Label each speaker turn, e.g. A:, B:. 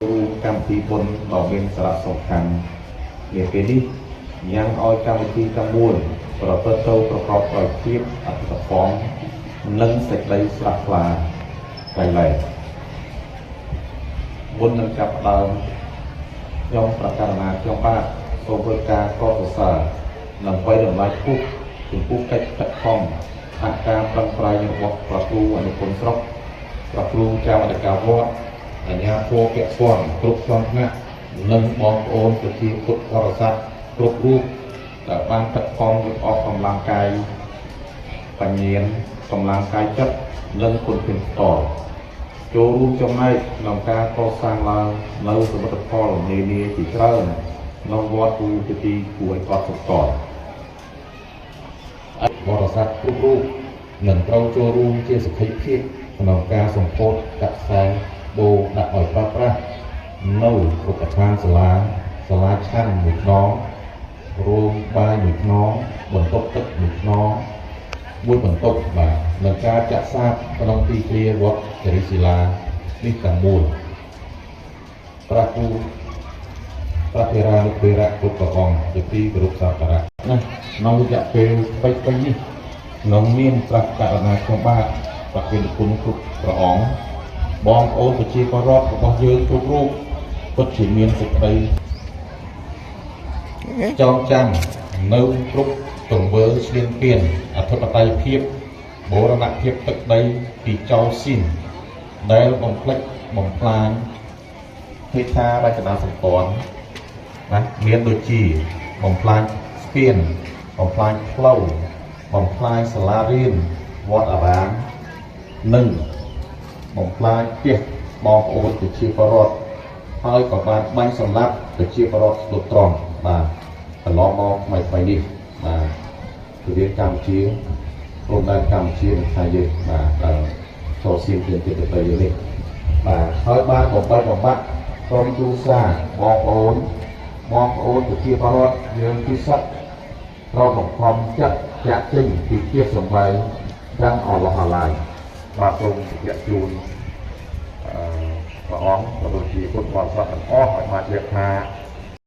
A: រួមកម្មវិធីបុណ្យដ៏មានសារៈសំខាន់នាពេលនេះ ញ៉ាំងឲ្យកម្មវិធីទាំងមូលប្រព្រឹត្តទៅប្រកបដោយភាពអធិកអធមនិងសេចក្តីស្រះថ្លាក្រៃលែង។ មុននឹងចាប់ផ្ដើម ខ្ញុំប្រកាសណាខ្ញុំបាទសូមធ្វើការកោតសរសើរនិងបីតម្លៃខ្ពស់ចំពោះកិច្ចខិតខំសហការប្រឹងប្រែងរបស់ប្រគ្រូអនុគុណស្រុក ប្រគ្រូចៅអធិការវត្ត អាជ្ញាធរពាក់ព័ន្ធគ្រប់ជាន់ថ្នាក់ និងបងប្អូនប្រជាពុទ្ធបរិស័ទគ្រប់រូប ដែលបានខិតខំយកអស់កម្លាំងកាយបញ្ញា កម្លាំងកាយចិត្ត និងគុណធានផ្ទាល់ ចូលរួមចំណែកក្នុងការកសាងឡើងនៅសមិទ្ធផលនានាជាច្រើនក្នុងវត្ត ពូជាទីគួរឲ្យកត់សម្គាល់។ បរិស័ទគ្រប់រូបនឹងត្រូវចូលរួមជាសក្ខីភាពក្នុងការសម្ពោធកាត់ខ្សែបូដាក់ឲ្យប្រើប្រាស់នៅឧបដ្ឋានសាលា សាលាឆាន់មួយខ្នង រោងបាយមួយខ្នង បន្ទប់ទឹកមួយខ្នងមួយបន្ទប់ បាទ និងការចាក់សាបក្នុងទីធ្លាវត្តគិរីសិលានេះទាំងមូល។ ព្រះគ្រូព្រះធេរានុធេរៈគ្រប់ព្រះអង្គជាទីគោរពសក្ការៈណា ក្នុងរយៈពេលខ្លីៗនេះ ក្នុងនាមព្រះករុណាខ្ញុំបាទប្រគិនគុណគ្រប់ព្រះអង្គ បងប្អូនប្រជាពលរដ្ឋរបស់យើងគ្រប់រូបពិតជាមានសេចក្តីចងចាំនៅគ្រប់ទង្វើឈ្លានពានអធិបតេយ្យភាពបូរណភាពទឹកដីពីចៅស៊ីន ដែលបំផ្លិចបំផ្លាញហេដ្ឋារចនាសម្ព័ន្ធណា មានដូចជាបំផ្លាញស្ពាន បំផ្លាញផ្លូវ បំផ្លាញសាលារៀន វត្តអារាម និងបំផ្លាញផ្ទះបងប្អូនប្រជាពលរដ្ឋ ហើយក៏បានបាញ់សម្លាប់ប្រជាពលរដ្ឋស្លូតត្រង់ បាទ កន្លងមកថ្មីថ្មីនេះ បាទ រវាងកម្ពុជា ព្រំដែនកម្ពុជានិងថៃយើង បាទ ដែលចូលសៀមទានទៀតទៅយើងនេះ បាទ ហើយបានបំបែកបំបាក់ក្រុមគ្រួសារបងប្អូន បងប្អូនប្រជាពលរដ្ឋយើងពិសិដ្ឋ ត្រូវបង្ខំចិត្តចាក់ចេញពីផ្ទះសម្បែងទាំងអស់លោះអាឡាយ។ បាទ សូមជម្រាបជូនអឺព្រះអង្គក៏ដូចជាពុទ្ធបរិស័ទទាំងអស់ឲ្យបានជ្រាបថា